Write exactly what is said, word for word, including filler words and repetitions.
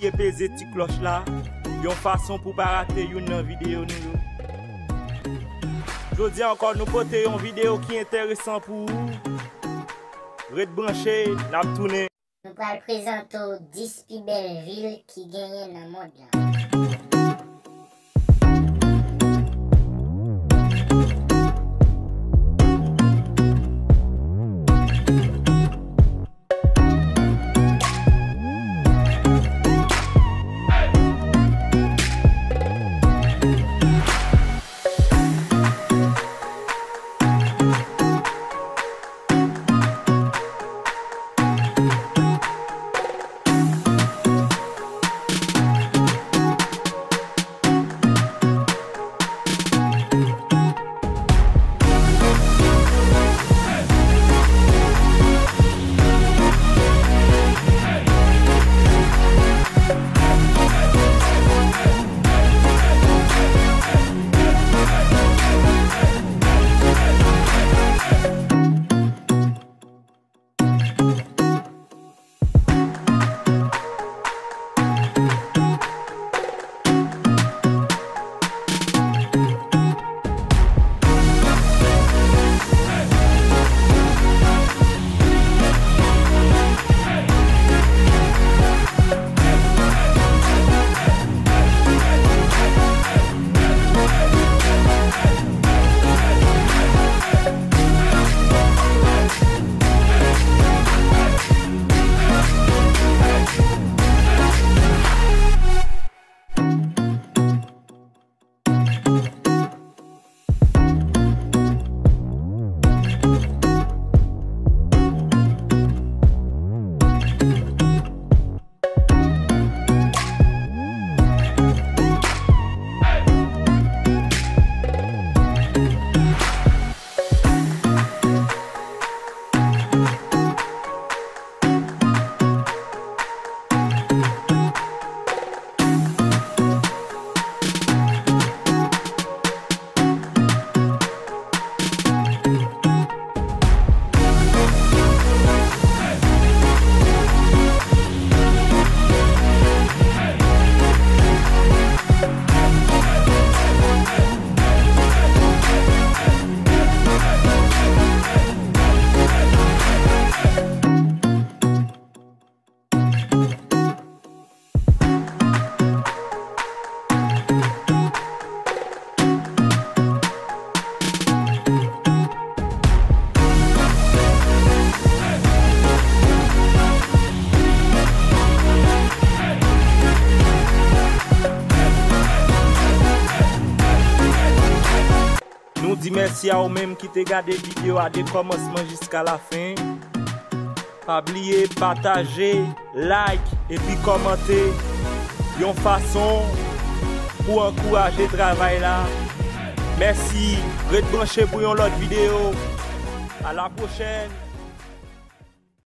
bliye peze ti klòch la, yon fason pou pa rate youn nan videyo nou yo. Jodi a ankò, nou pote yon videyo ki enteresan pou ou. Ret branche, n ap tounen. Nou pral prezante w dis pi bèl vil ki genyen nan mond lan. Nou di mèsi a ou menm ki te gade videyo a de kòmansman jiska lafen. Pa bliye pataje, like epi kòmante yon fason pou ankouraje travay la. Mèsi, ret branche pou yon lòt videyo. A la pwochèn.